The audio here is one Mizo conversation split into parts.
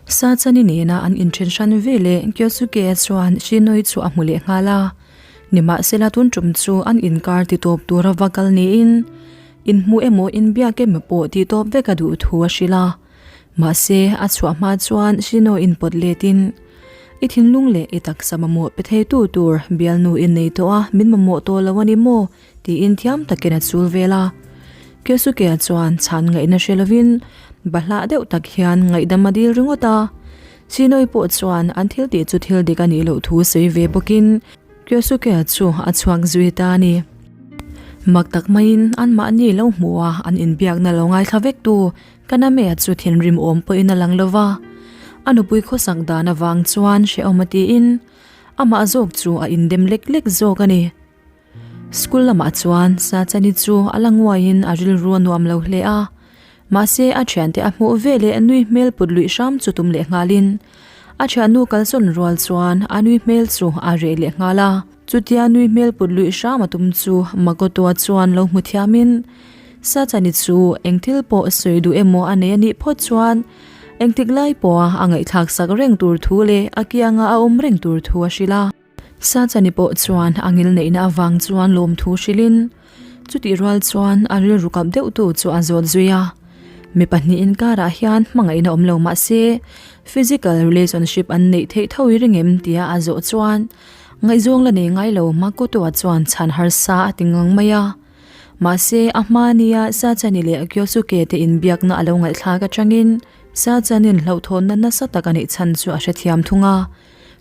Sachani nena an inthen hran veleh Kyosuke-a chuan Shinoi chu a hmu leh nghal a. Nimahsela tun tum chu an inkar titawp tura va kal niin inhmuh emaw inbiak emaw pawh titawp vek a duh thu a hrilh a. Mahse a chhuah hma chuan Shinoi inpawt letin I thinlung leh i taksa mamawh pe theitu tur bialnu i nei tawh a, min mamawh tawh lo a ni maw? Tiin thiam takin a chul vel a. Kesuke-a chuan chhan ngaihna hre lovin bahlah deuh tak hian ngaihdam a dil ringawt a. Chinoi pawh chuan an thil tih chu thil dik a nih loh thu sawi ve bawkin Kesuke-a chu a chhuak zui ta a ni. Mak tak maiin anmahni lo hmu a, an inbiakna lo ngaithla vek tu Kaname-a chu thinrim awm pawhin a lang lo va. A nupui khawsak dan avang chuan hrehawm a tiin amah zawk chu a indem lek lek zawk a ni. School lamah chuan Sachani chu a la nguaiin a rilru a nuam lo hle a, mahse a thiante a hmuh ve leh nui hmel put luih hram chu tum leh nghalin a thiannu kalsawn rual chuan a nui hmel chu a reh leh nghal a. Chutia nui hmel put luih hram a tum chu Makoto-a chuan lo hmu thiamin Sachani chu eng thil pawh sawi duh emaw a nei a nih phawt chuan engtik lai pawha a ngaihthlak sak reng tur thu leh a kianga a awm reng tur thu a hrilh a. Sachani pawh chuan a ngil neihna avang chuan lawmthu hrilhin chutih rual chuan a rilru kap deuhtu chu a zawt zui a. Mi pahnih inkarah hian hmangaihna awm lo mah se physical relationship an neih theih tho i ring em tia a zawh chuan ngaihzawng la nei ngai lo Makoto-a chuan chhan harsa a ti ngang mai a. Mahse a hma nia Sachani leh Kyosuke te inbiakna a lo ngaihthlak atangin Sachani'n hlauhthawnna nasa tak a neih chhan chu a hrethiam thung a.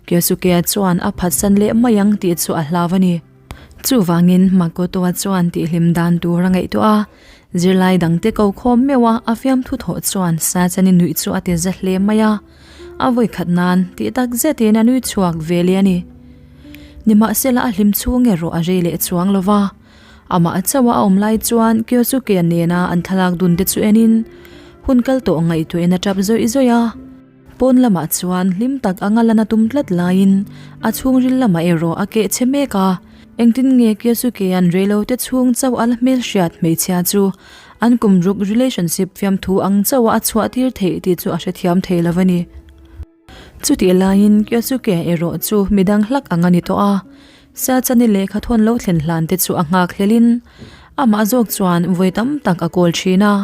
Kyosuke-a chuan a phatsan leh mai ang tih chu a hlau a ni. Chuvangin Makoto-a chuan tihhlim dan tur a ngaihtuah a, zirlai dangte ko khawm meuh a, a fiamthu thawh chuan Sachani nuih chu a ti za hle mai a, a vawikhat nan tih tak zetin a nui chhuak ve leh a ni. Nimahsela a hlim chhung erawh a rei leh chuang lo va, amah chauha a awm lai chuan Kyosuke-a nena an thlalak dun te chu enin hun kal tawh ngaihtuahin a tap zawih zawih a. Pawn lamah chuan hlim tak anga lan a tum tlat laiin a chhungril lamah erawh a keh chhe mek a, engtin nge Kyosuke-a'n reilote chhung chauh a la hmelhriat hmeichhia chu an kum ruk relationship fiamthu ang chauh a a chhuah tir theih tih chu a hrethiam thei lo a ni. Chutih laiin Kyosuke erawh chu midang hlak ang a ni tawh a, Sachani lehkha thawn lo thlen hlan te chu a nghak hlelin amah zawk chuan vawi tam tak a kawl thin a.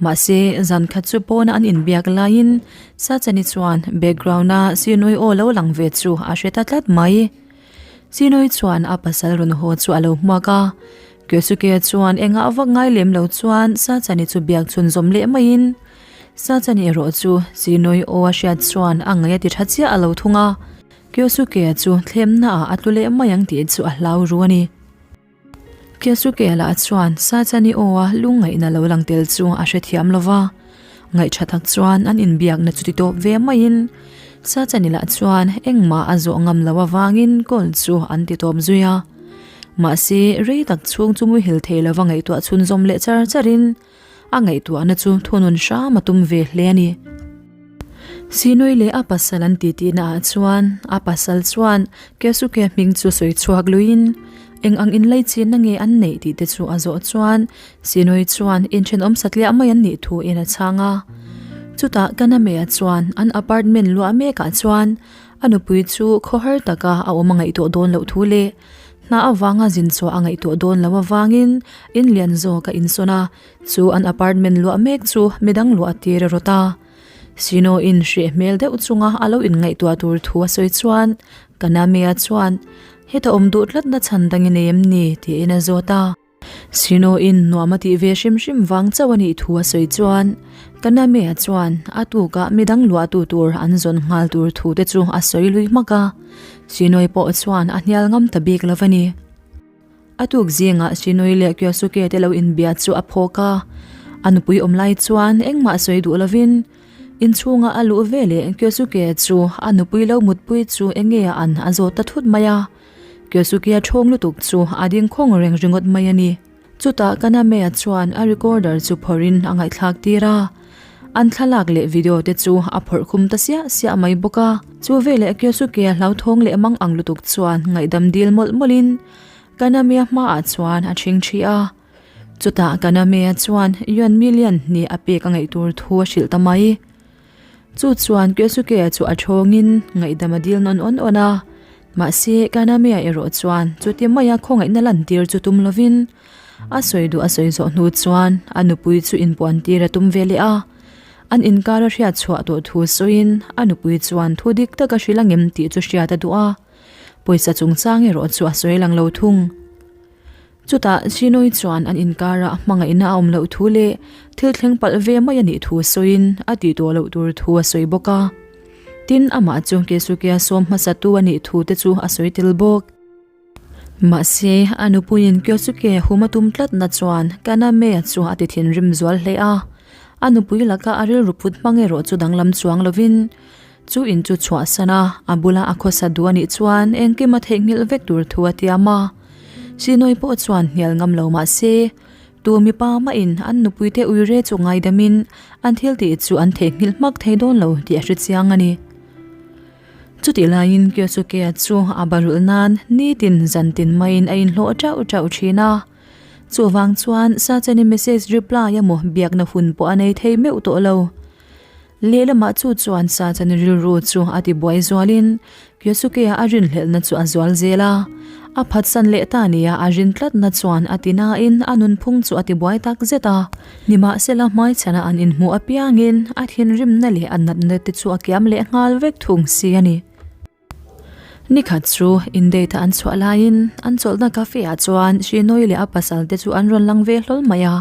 Mahse, zan khat chu pawna an inbiak laiin Sachani chuan background-a Sinoi aw lo lang ve chu a hre ta tlat mai. Sinoi chuan a pasal rawn haw chu a lo hmuak a, Kyosuke chuan engah vak ngai lem lo chuan Sachani chu biak chhun zawm leh maiin Sachani erawh chu Sinoi aw a hriat chuan a ngaih a ti tha chiah a lo thung a, Kyosuke chu thlemnaah a tlu leh mai ang tih chu a hlau ru a ni. Kyosuke lah chuan Sachani aw a lungngaihna lo lang tel chu a hrethiam lo va, ngaihṭha tak chuan an inbiakna chu ti tawp ve maiin Sachani lah chuan engmah a zawh ngam lo avangin call chu an ti tawp zui a. Mahse, rei tak chhung chu muhil thei lova ngaihtuah chhunzawm leh char charin a ngaihtuahna chu thunun hram a tum ve hle a ni. Sinui leh a pasal an titihna ah chuan a pasal chuan Kesuke hming chu sawi chhuak luiin eng ang inlaichinna nge an neih tih te chu a zawh chuan Sinui chuan inthenawm satliah mai an nih thu in a chhang a. Chutah Kaname-a chuan an apartment luah mekah chuan a nupui chu khawhar taka a awm a ngaihtuah dawn loh thu leh Hna avanga zin chhuah a ngaihtuah dawn lo avangin in lian zawk a insawn a, chu an apartment luah mek chu midang luah tir a rawt a. Sino in hreh hmel deuh chunga a lo inngaihtuah tur thu a sawi chuan Kaname-a chuan, Heta awm duh tlatna chhan dang i nei em ni? tiin a zawt a. Sino in nuam a tih ve hrim hrim vang chauh a nih thu a sawi chuan Kaname-a chuan a tukah midang luahtu tur an zawn nghal tur thu te chu a sawi lui hmak a, Shinoi pawh chuan a hnial ngam ta bik lo a ni. A tuk zingah Shinoi leh Kyosuke te lo inbia chu a phawk a, a nupui awm lai chuan engmah sawi duh lovin inchhunga a luh veleh Kyosuke chu a nupui lo mutpui chu enge a an a zawt ta thut mai a. Kyosuke-a thawng lutuk chu a ding khawng reng ringawt mai a ni. Chutah Kaname-a chuan a recorder chu phawrhin a ngaihthlak tir a, an thlalak leh video te chu a phawrh khum ta siah siah mai bawk a. Chu veleh Kyosuke-a hlauthawng leh mang ang lutuk chuan ngaihdam dil mawlh mawlhin Kaname-a hmaah chuan a ṭhing ṭhi a. Chutah Kaname-a chuan Yuan million hnih a pek a ngaih tur thu a hrilh ta mai. Chu chuan Kyosuke-a chu a thawngin ngaihdam a dil nawn awn awn a. Mahse, Kaname-a erawh chuan chuti maia khawngaihna lantir chu tum lovin a sawi duh a sawi zawh hnu chuan a nupui chu inpuantir a tum ve leh a. An inkar a hriat chhuah tawh thu sawiin a nupui chuan thu dik taka hrilh a ngem tih chu hriat a duh a. Pawisa chungchang erawh chu a sawi lang lo thung. Chutah Chinoi chuan an inkarah hmangaihna a awm loh thu leh thil thleng palh ve mai a nih thu sawiin a tih tawh loh tur thu a sawi bawk a. Tin, amah chu Keisuke-a sawm hmasatu a nih thu te chu a sawi tel bawk. Mahse, a nupuiin Kyosuke hum a tum tlatna chuan Kaname-a chu a ti thinrim zual hle a. A nupui laka a rilru phut hmang erawh chu danglam chuang lovin Chu in chu chhuahsan a, a bula a khawsa duh a nih chuan engkim a theihnghilh vek tur thu a tiam a. Sinawi pawh chuan hnial ngam lo mah se, tu mipa mahin an nupuite uire chu ngaidamin an thil tih chu an theihnghilh hmak thei dawn lo tih a hre chiang a ni. Chutih laiin Kyosuke-a chu a barulh nan nitin zantin maiin a inhlawh teuh teuh thin a. Chuvang chuan Sachani message reply emaw biakna hun pawh a nei thei meuh tawh lo. Lehlamah chu chuan Satan rilru chu a ti buai zualin Kyosuke-a a rinhlelhna chu a zual zel a. A phatsan leh ta nia a rin tlatna chuan a ti nain a nunphung chu a ti buai tak zet a. Nimahsela hmaichhana an inhmuh apiangin a thinrimna leh a natna te chu a kiam leh nghal vek thung si a ni. Nikhat chu indate an chhuah laiin an chawlhna cafe ah chuan Shinoi leh a pasal te chu an rawn lang ve hlawl mai a.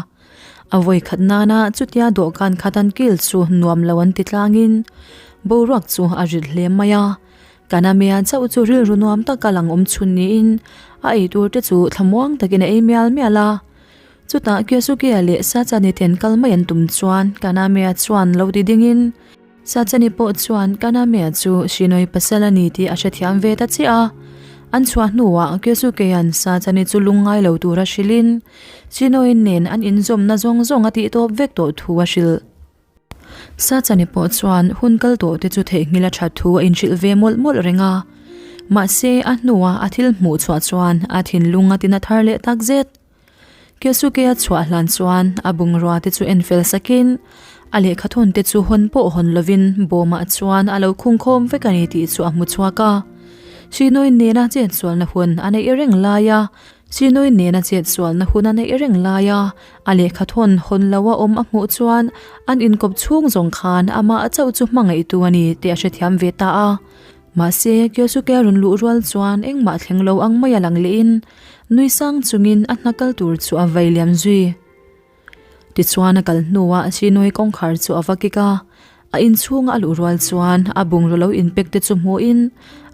A vawi khat nana chutia dawhkan khat an kil chu nuam lo an ti tlangin boruak chu a rit hle mai a. Kanamia chauh chu rilru nuam taka lang awm chhun niin a eitur te chu thlamuang takin a ei mial mial a. Chutah Kyosuke-a leh Sachani ten kal mai an tum chuan Kanamia chuan lo ti dingin, Sachani pawh chuan Kanamea chu Shinoi pasal a ni tih a hrethiam ve ta chiah a. An chhuah hnuah Kyosukea'n Sachani chu lungngai lo tura hrilhin Shinoi nen an inzawmna zawng zawng a tihtawp vek tawh thu a hrilh. Sachani pawh chuan hun kal tawh te chu theihnghilh a that thu a inhrilh ve mawlh mawlh reng a. Mahse, a hnuah a thil hmuh chhuah chuan a thinlung a tina thar leh takzet. Kesuke a chhuah hlan chuan a bungrua te chu en fel sakin a lehkha thawn te chu hawn pawh hawn lovin bawmah chuan a lo khung khawm vek a ni tih chu a hmu chhuak a. Sinawi nena chetsualna hun a neih reng lai a, Sinawi nena chetsualna hun a neih reng lai a, a lehkha thawn hawn lo a awm a hmuh chuan an inkawp chhung zawng khan amah chauh chu hmangaihtu a ni tih a hrethiam ve ta a. Mahse, Kyosuke a rawn luh rual chuan engmah thleng lo ang mai a lang lehin nui sang chungin a hna kal tur chu a vai liam zui. Tichuan a kal hnuah Shinoi kawngkhar chu a va kik a, a inchhunga a luh rual chuan a bungraw lo inpek te chu hmuhin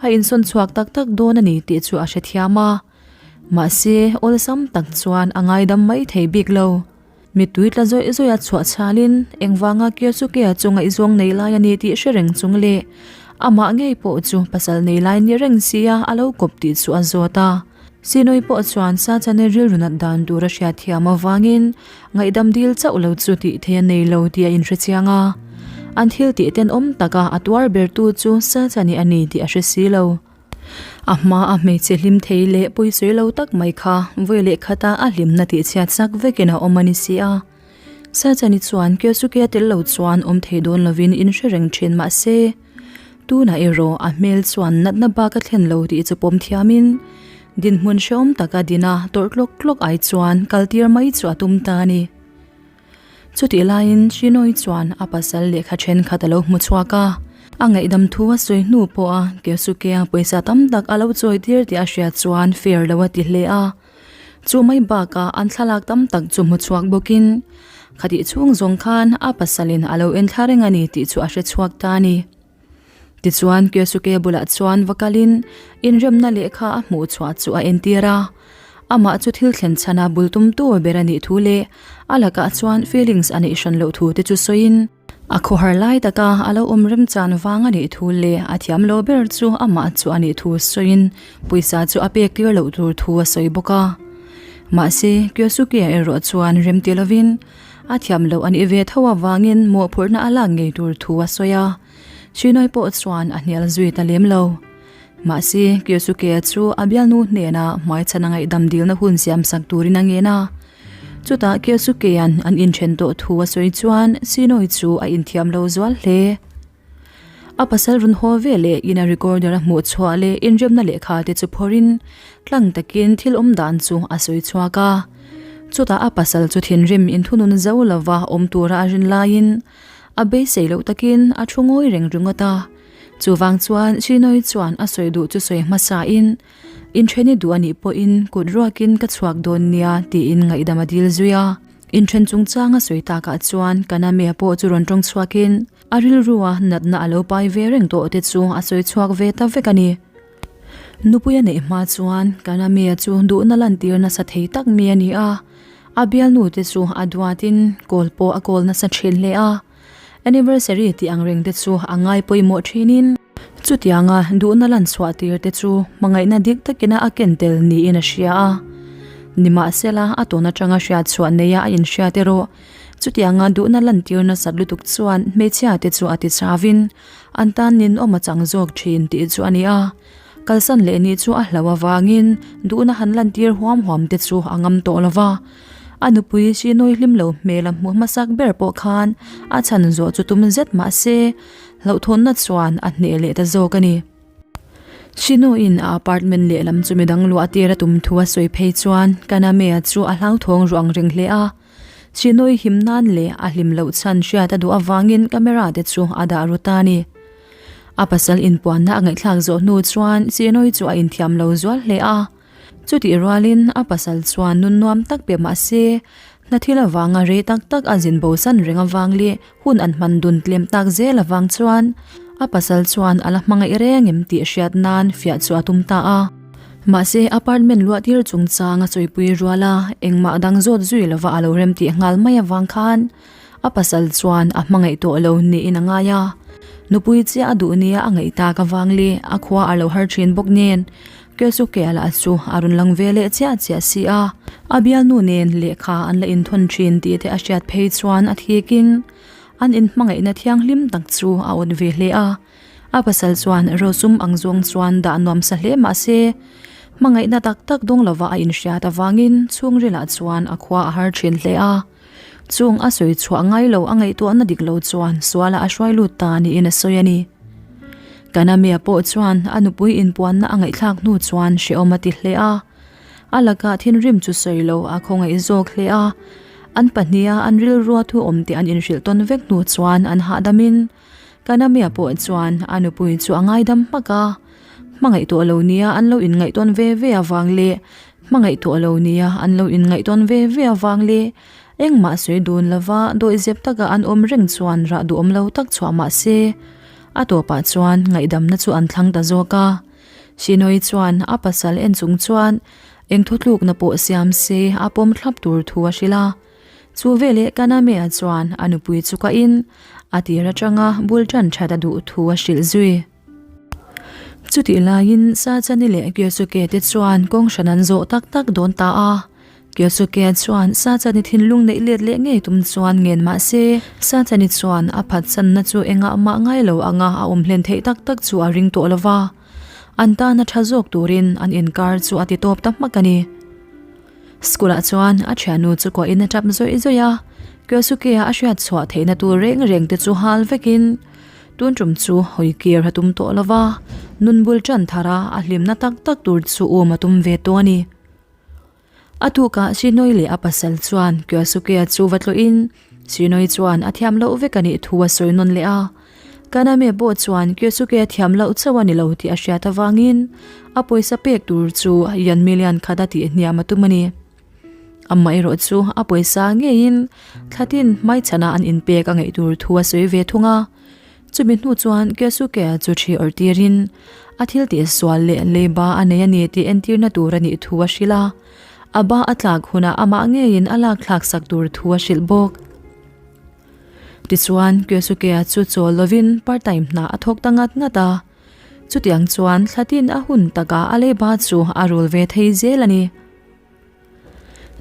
a insawn chhuak tak tak dawn a ni tih chu a hrethiam a. Mahse, awlsam tak chuan a ngaidam mai thei bik lo. Mittui tla zawih zawih a chhuah chhalin engvanga Kyosuke-a chu ngaihzawng nei lai a ni tih hre reng chung leh amah ngei pawh chu pasal nei lai ni reng sia a lo kawp tih chu a zawt a. Sinoi pawh chuan Sachane rilru nat dan tur a hriat thiam avangin ngaihdam dil chauh lo chu tih thei a nei lo tih a inhrechiang a. An thil tih tenawm taka a tuar bertu chu Sachane a ni tih a hre si lo. A hma a hmeichhe hlim thei leh pawisawi lo tak mai kha vawi leh khata a hlimna tih chhiat sak vekin a awm a ni si a. Sachani chuan Kyosuke a tel lo chuan awm thei dawn lovin in hre reng thin mah se, tunah erawh a hmel chuan natna bak a thlen lo tih chu pawm thiamin dinhmun hrehawm taka dina tawrh tlawk tlawk ai chuan kaltir mai chu a tum ta a ni. Chutih laiin Shinoi chuan a pasal lehkha thenkhat a lo hmu chhuak a, a ngaihdam thu a sawi hnu pawha Kesuke-a pawisa tam tak a lo chawi tir tih a hriat chuan fair lo a ti hle a. Chu mai bakah an thlalak tam tak chu hmu chhuak bawkin khatih chhung zawng khan a pasalin a lo enthla reng a ni tih chu a hre chhuak ta a ni. Tichuan Kyosuke bulah chuan va kalin inremna lehkha a hmuh chhuah chu a entir a. Amah chu thil thlen chhana bul tumtu ber a nih thu leh a lakah chuan feelings a neih hran loh thu te chu sawiin, a khawhar lai taka a lo awm remchan vang a nih thu leh a thiam lo ber chu amah chu a nih thu sawiin pawisa chu a pek tir loh tur thu a sawi bawk a. Mahse, Kyosuke-a erawh chuan remti lovin a thiam loh a nih ve tho avangin mawhphurhna a lak ngei tur thu a sawi a. Shinoi pawh chuan a hnial zui ta lem lo. Mahse, Kyosuke-a chu a bialnu hnenah hmaichhan a ngaihdam dilna hun siam sak turin a ngen a. Chutah Kyosuke-a'n an inthen tawh thu a sawi chuan Shinoi chu a inthiam lo zual hle. A pasal rawn haw ve leh in a recorder a hmuh chhuah leh inremna lehkha te chu phawrhin tlang takin thil awm dan chu a sawi chhuak a. Chutah a pasal chu thinrim inthunun zo lova awm tura a rin laiin a beisei loh takin a thu ngawi reng ringawt a. Chuvang chuan Shinoi chuan a sawi duh chu sawi hmasain Intheni duh a nih pawhin kut ruakin ka chhuak dawn nia tiin ngaihdam a dil zui a. Inthen chungchang a sawi takah chuan Kaname pawh chu rawn tawng chhuakin a rilrua natna a lo pai ve reng tawh te chu a sawi chhuak ve ta vek a ni. Nupui a neih hma chuan Kaname chu duhna lantir nasa thei tak mi a ni a, a bialnu te chu a duatin kawl pawh a kawl nasa thin hle a. Anniversary tih ang reng te chu a ngai pawimawh thinin chutianga duhna lan chhuah tir te chu hmangaihna dik takina a ken tel niin a hria a. Nimahsela a tawn atanga hriat chhuah neia a inhriat erawh chutianga duhna lan tir nasat lutuk chuan hmeichhia te chu a ti chauin an tan ninawm a chang zawk thin tih chu a ni a. Kalsan leh nih chu a hlauh avangin duhna han lan tir huam huam te chu a ngam tawh lova. A nupui Shinoi hlim lo hmel a hmuh hmasak ber pawh khan a chhan zawh chu tum zet mah se hlauhthawnna chuan a hneh leh ta zawk a ni. Shinoiin a apartment lehlam chu midang luah tir a tum thu a sawi phei chuan Kaname-a chu a hlauthawng ruang reng hle a. Shinoi him nan leh a hlim loh chhan hriat a duh avangin camera te chu a dah ru ta a ni. A pasal inpuanna a ngaihthlak zawh hnu chuan Shinoi chu a inthiam lo zual hle a. Chutih rualin a pasal chuan nun nuam tak pe mah se, hna thil avanga rei tak tak a zin bosan reng avang leh hun an hman dun tlem tak zel avang chuan a pasal chuan a la hmangaih reng em tih hriat nan fiah chu a tum ta a. Mahse, apartment luah tir chungchang a sawipui rual a, engmah dang zawt zui lova a lo rem tih nghal mai avang khan A pasal chuan a hmangaih tawh lo niin a ngai a, nupui chiah a duh nia a ngaih tak avang leh a khua a lo har thin bawk nen Keisuke lah chu a rawn lang ve leh chiah chiah si a, a bialnu nen lehkha an la inthawn thin tih te a hriat phei chuan a thikin an inhmangaihna thianghlim tak chu a awt ve hle a. A pasal chuan rosum ang zawng chuan dah nuam sa hle mah se, hmangaihna tak tak dawng lova a inhriat avangin chhungrilah chuan a khua a har thin hle a. Chung a sawi chhuah ngai lo a ngaihtuahna dik lo chuan sualah a hruai lut ta niin a sawi a ni. Kanamia pawh chuan a nupui inpuanna a ngaihthlak hnu chuan hrehawm a ti hle a. A lakah thinrim chu sawi lo a khawngaih zawk hle a. An pahniha an rilrua thu awm te an inhrilh tawn vek hnu chuan an hahdamin Kanamia pawh chuan a nupui chu a ngaidam hmak a. Hmangaih tawh lo nia an lo inngaih tawn ve ve avang leh hmangaih tawh lo nia an lo inngaih tawn ve ve avang leh engmah sawi dun lova dawihzep taka an awm reng chuan rah duhawm lo tak chhuah mah se a tawpah chuan ngaihdamna chu an thlang ta zawk a. Shinoi chuan a pasal en chung chuan eng thutlukna pawh siam se a pawm thlap tur thu a hrilh a. Chu veleh Kaname-a chuan a nupui chu kahin a tir atanga bul tan that a duh thu a hrilh zui. Chutih laiin Sachani leh Kyosuke te chuan kawng hran an zawh tak tak dawn ta a. Kyosuke chuan Sachani thinlung neih let leh ngei tum chuan ngen mah se, Sachani chuan a phatsanna chu engah mah ngai lo anga a awm hlen theih tak tak chu a ring tawh lo va. An tana tha zawk turin an inkar chu a ti tawp ta hmak a ni. School ah chuan a thiannu chu kuahin a tap zawih zawih a, Kyosuke-a a hriat chhuah theihna tur reng reng te chu hal vekin tun tum chu hawi kir a tum tawh lova, nun bul tan thar a a hlimna tak tak tur chu um a tum ve tawh a ni. A tukah Shinoi leh a pasal chuan Kyosuke-a chu va tlawhin Shinoi chuan a thiam loh vek a nih thu a sawi nawn leh a. Kaname pawh chuan Kyosuke a thiam loh chauh a ni lo tih a hriat avangin a pawisa pek tur chu yan million khat a tih hniam a tum a ni. Amaherawh chu a pawisa ngeiin thlatin hmaichhana an inpek a ngaih tur thu a sawi ve thung a. Chumi hnu chuan Kyosuke chu thi awrh tirin a thil tih sual leh leiba a nei a ni tih entirna tur a nih thu a hrilh a. A ba a tlak hunah amah ngeiin a lak thlak sak tur thu a hrilh bawk. Tichuan, Kyosuke-a chu chawl lovin part time hna a thawk ta ngat ngat a. Chutiang chuan thlatin a hun takah a leiba chu a rul ve thei zel a ni.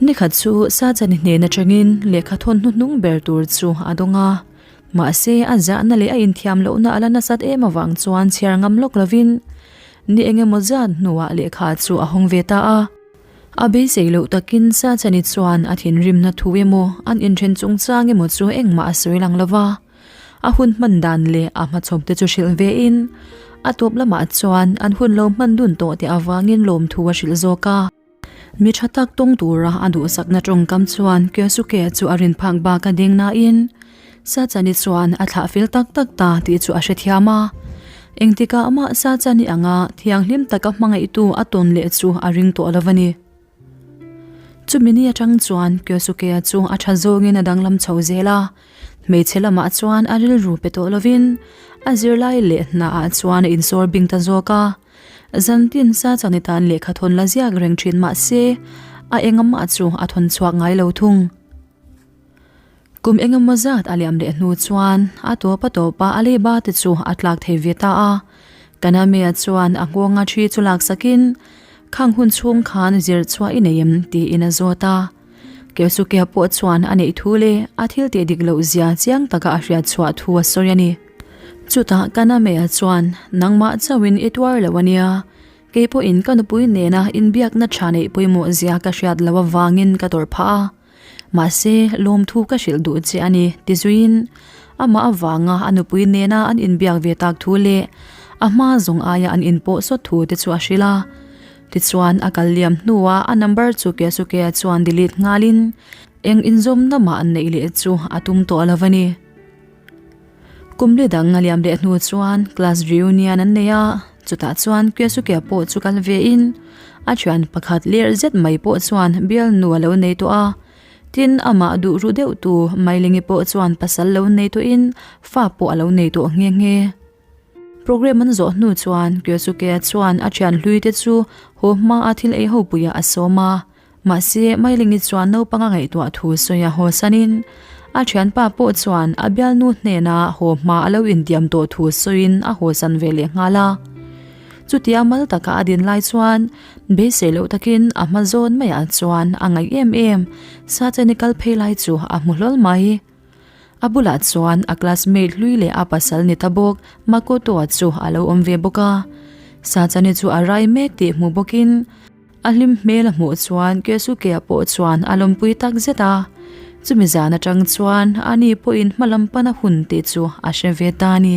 Nikhat chu Sachani hnen atangin lehkha thawn hnuhnung ber tur chu a dawng a. Mahse, a zahna leh a inthiam lohna a la nasat em avang chuan chhiar ngam lawk lovin ni engemaw zat hnuah lehkha chu a hawng ve ta a. A beisei loh takin Sachani chuan a thinrimna thu emaw, an inthen chungchang emaw chu engmah a sawi lang lo va. A hun hman dan leh a hmachhawp te chu hrilh ve in a tawp lamah chuan an hun lo hman dun tawh tih avangin lawmthu a hrilh zawk a. Mi tha tak tawng tura a duhsakna tawngkam chuan Kyosuke chu a rin phak bak a ding nain Sachani chuan a thlah fel tak tak ta tih chu a hrethiam a. Engtikah mah Sachani anga thianghlim taka hmangaihtu a tawn leh chu a ring tawh lo a ni. Chumi ni atang chuan Kyosuke-a chu a tha zawngin a danglam chho zel a, hmeichhe lamah chuan a rilru pe tawh lovin a zirlai leh hnaah chuan a insawr bing ta zawk a. Zantin sa chani tan lehkha thawn la ziak reng thin mah se a engamah chu a thawn chhuak ngai lo thung. Kum engemaw zat a liam leh hnu chuan a tawp a tawp a a leiba te chu a tlak thei ve ta a. Kanamea chuan a nghawnga thi chu lak sakin, Khang hun chhung khan zir chhuah i nei em? tiin a zawt a. Kesuke pawh chuan a neih thu leh a thil tih dik loh zia chiang taka a hriat chhuah thu a sawi a ni. Chutah Kanamea chuan, Nangmah chauhin i tuar lo a nia. Kei pawhin ka nupui nena inbiakna tha neih pawimawh zia ka hriat loh avangin ka tawrh phah a. Mahse, lawmthu ka hrilh duh che a ni, ti zuiin amah avanga a nupui nena an inbiak ve tak thu leh a hma zawng aia an inpawh sawt thu te chu a hrilh a. Tichuan, a kal liam hnuah a number chu Kesuke-a chuan delete nghalin eng inzawmna mah an neih leh chu a tum tawh lo a ni. Kum li dang a liam leh hnu chuan class reunion an nei a, chutah chuan Kesuke pawh chu kal ve in a thian pakhat ler zet mai pawh chuan bialnu a lo nei tawh a, tin amah duh ru deuh tu Mailingi pawh chuan pasal lo nei tawh in fa pawh a lo nei tawh nghe nghe. Program an zawh hnu chuan Kesuke chuan a thian hlui te chu haw hma a thil ei ho puiah a sawm a. Mahse, Mailingi chuan naupang a ngaihtuah thu sawi a haw sanin, a thianpa pawh chuan a bialnu hnena haw hma a lo intiam tawh thu sawiin a haw san ve leh nghal a. Chutia mal taka a din lai chuan beisei loh takin a hma zawn maiah chuan a ngaih em em Sachani kal phei lai chu a hmu hlawl mai. A bulah chuan a classmate hlui leh a pasal ni ta bawk Makoto-a chu a lo awm ve bawk a. Sachani chu a rai mek tih hmu bawkin, A hlim hmel a hmuh chuan Kesuke-a pawh chuan a lawmpui tak zet a, chumi zan atang chuan ani pawhin hma lam pana hun tih chu a hre ve ta a ni.